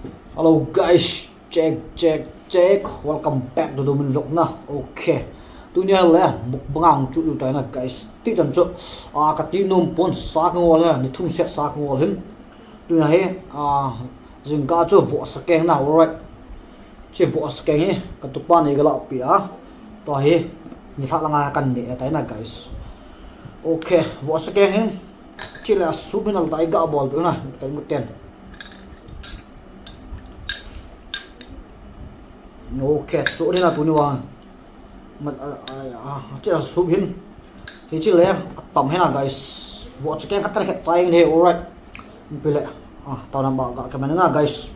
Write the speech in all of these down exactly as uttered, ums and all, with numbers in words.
Hello guys, check, check, check. Welcome back to Domin Vlog na. Okay. Tunia le mukbang chu lu tai na guys. Ti chan chu, ah, kati nom pon sa kangol he, ni thum set sa kangol hin. Tunia hi, ah, jingkah chu vohsa keng na, alright. Chi vohsa keng hi, katupa nei kalah peh a. Tua hi, nilhah langa kan neh tai na guys. Okay, vohsa keng hin. Chule asum hin altai ga bol peh na, kai muten. Okay, chu ni na tuni vang. Mat, a, a, a, chule asum hin. Hiche le, atam hi na guys. Vohsa keng khat kan khet chai ni, alright. Pile, ah, tao na ba ga ka man na guys.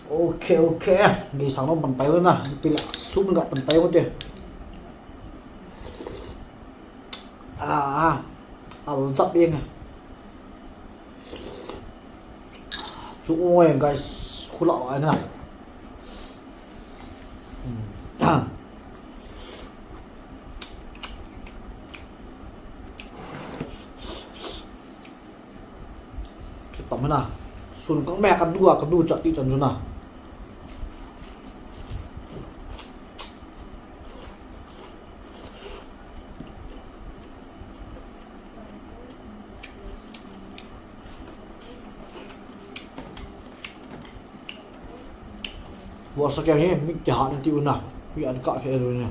Okay, okay. Ngeisang nom pan pai na. Pile sum ga pan pai te. Ah, ah. Al jap eng. Chu oi guys, khula ai na. Hmm. Chu tam na. Sun kang me ka du a, ka du cha ti chan chu na. Vohsa keng hi, mi kihahna ti u na. Mi an kah khe u na.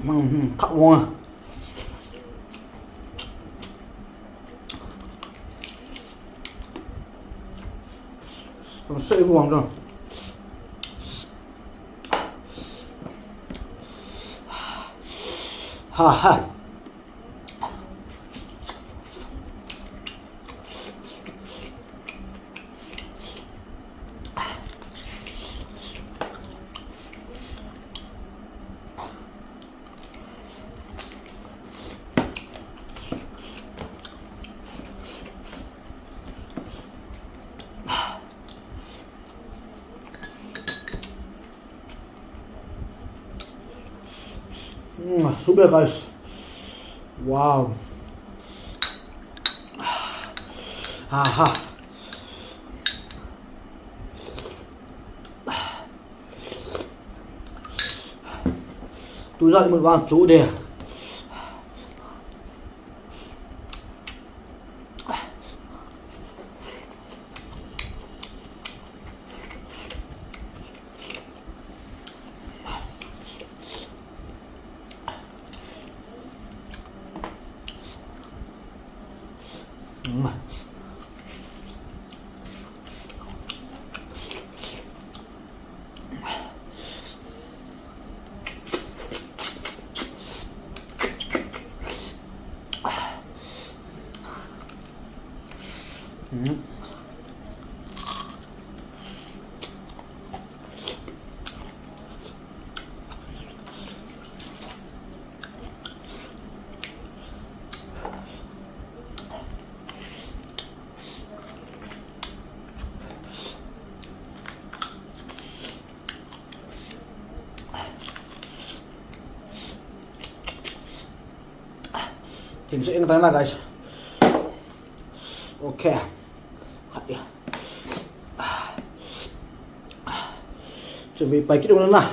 Mang, hmm, kha wong. Sei wong dong. Ha ha. Mm, super guys. Wow. Aha. Tu jat mun vang chu de. Thing se eng tang na, guys. Okay. Chu vei pai kit u na.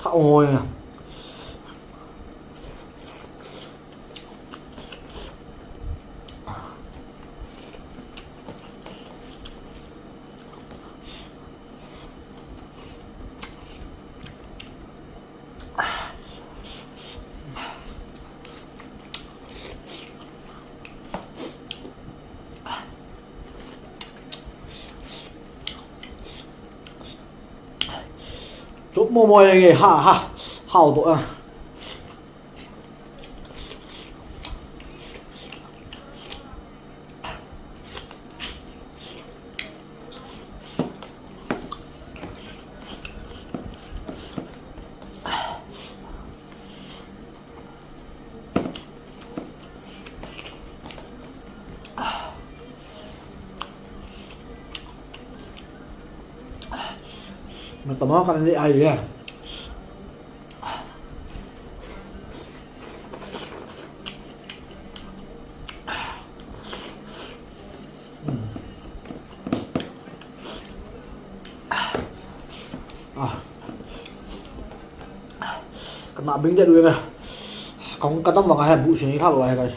Tha ong oi na. Chup mo mo nge, ha ha. Hao to a. Mata ma kan ni ai ya. Kana bing dia dulu ya. Kong katam bang hai bu sini kha ba hai ka.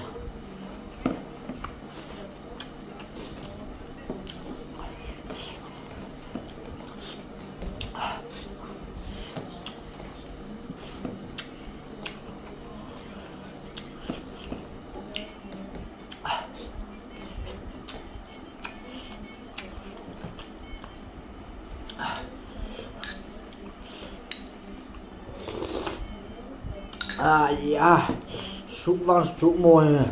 Ai ya, suk vang suk mo e.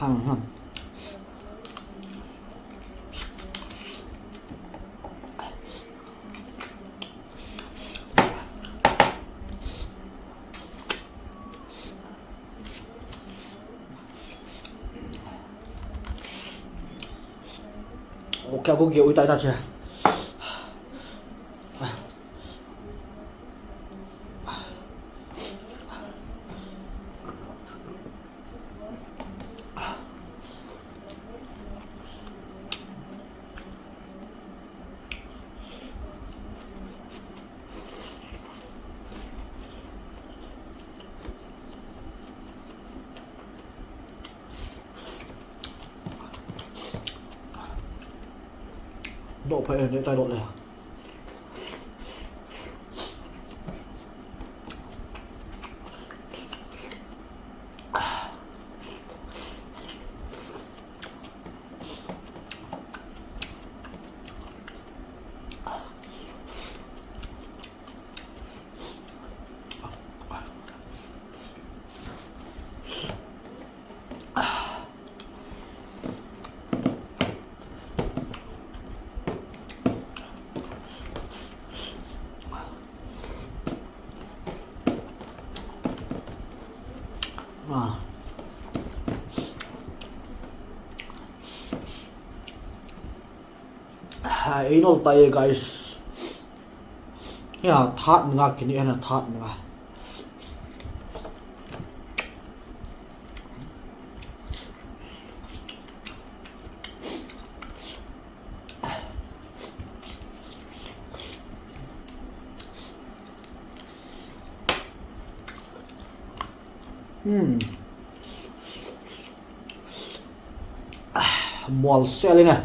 Ham, ham. Okay, aku kêu tai ta che. Doh phai e, neh tai doh le. Ei nol tai guys. Ya, that nga kini ena that nga. Hmm. Ah, mual sel inge.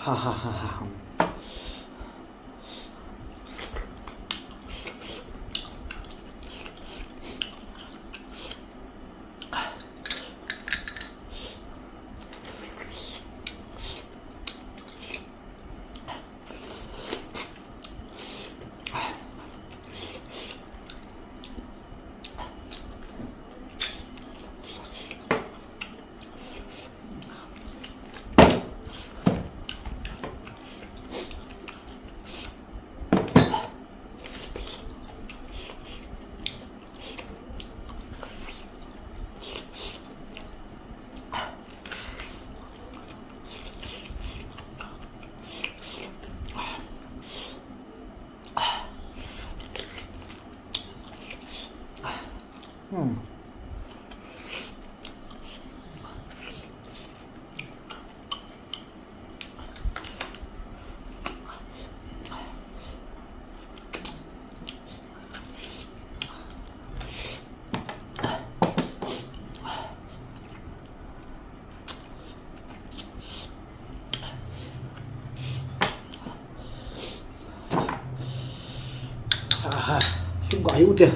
Ha, ha, ha, ha. Hmm. Aha, sup ga hiu te.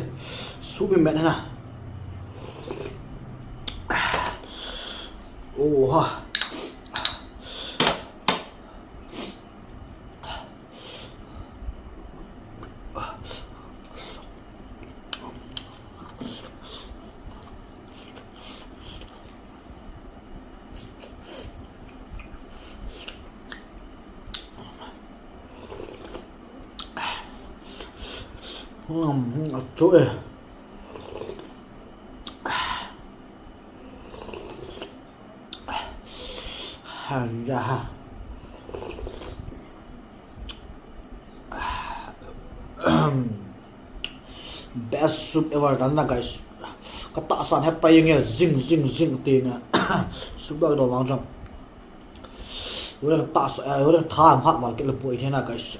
Sup in met na. Oh, ha. Hmm, hmm, achu e. Hanja ha. Best soup ever dan na, guys. Ka tahsan he pai nge, zing, zing, zing ti na. Soup ba do mang jong. Wala tahsa, eh, wala tha hat mal ke le poi the na, guys.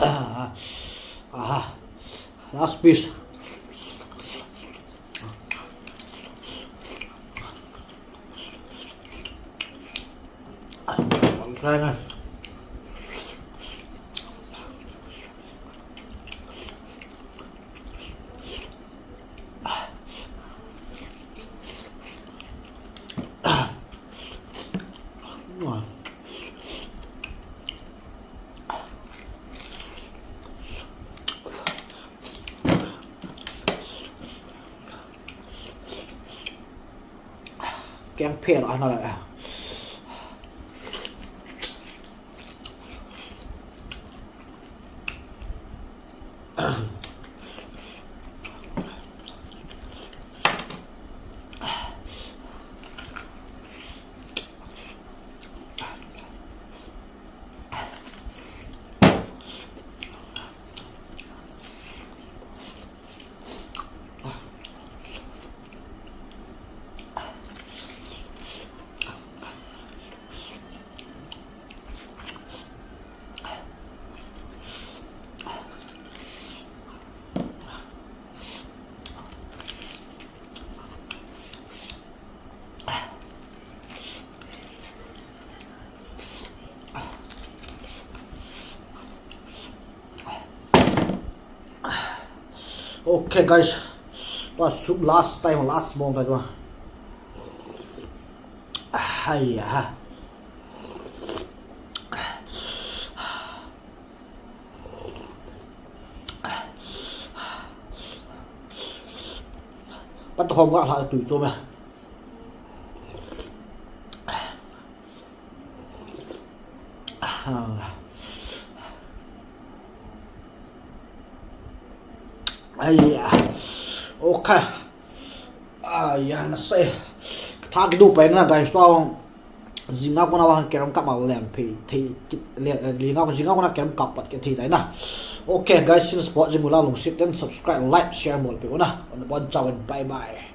Ah, ah, last piece. Ang saya nga. Keng phe la na la. Okay, guys. Tua soup last time, last bong ta tua. Haiya. Pat khom ka la tu cho me. Aiya. Okay. Aya, nasa e. Tha kidu pai na, guys, tua. Jinga kona vang kerem kap ma lem phei thei kit le, jinga, jinga kona kerem kap pat kit thei tai na. Okay, guys, sin support jing ula, lungset ten subscribe, like, share, mol pe una. Bon chawin, bye bye.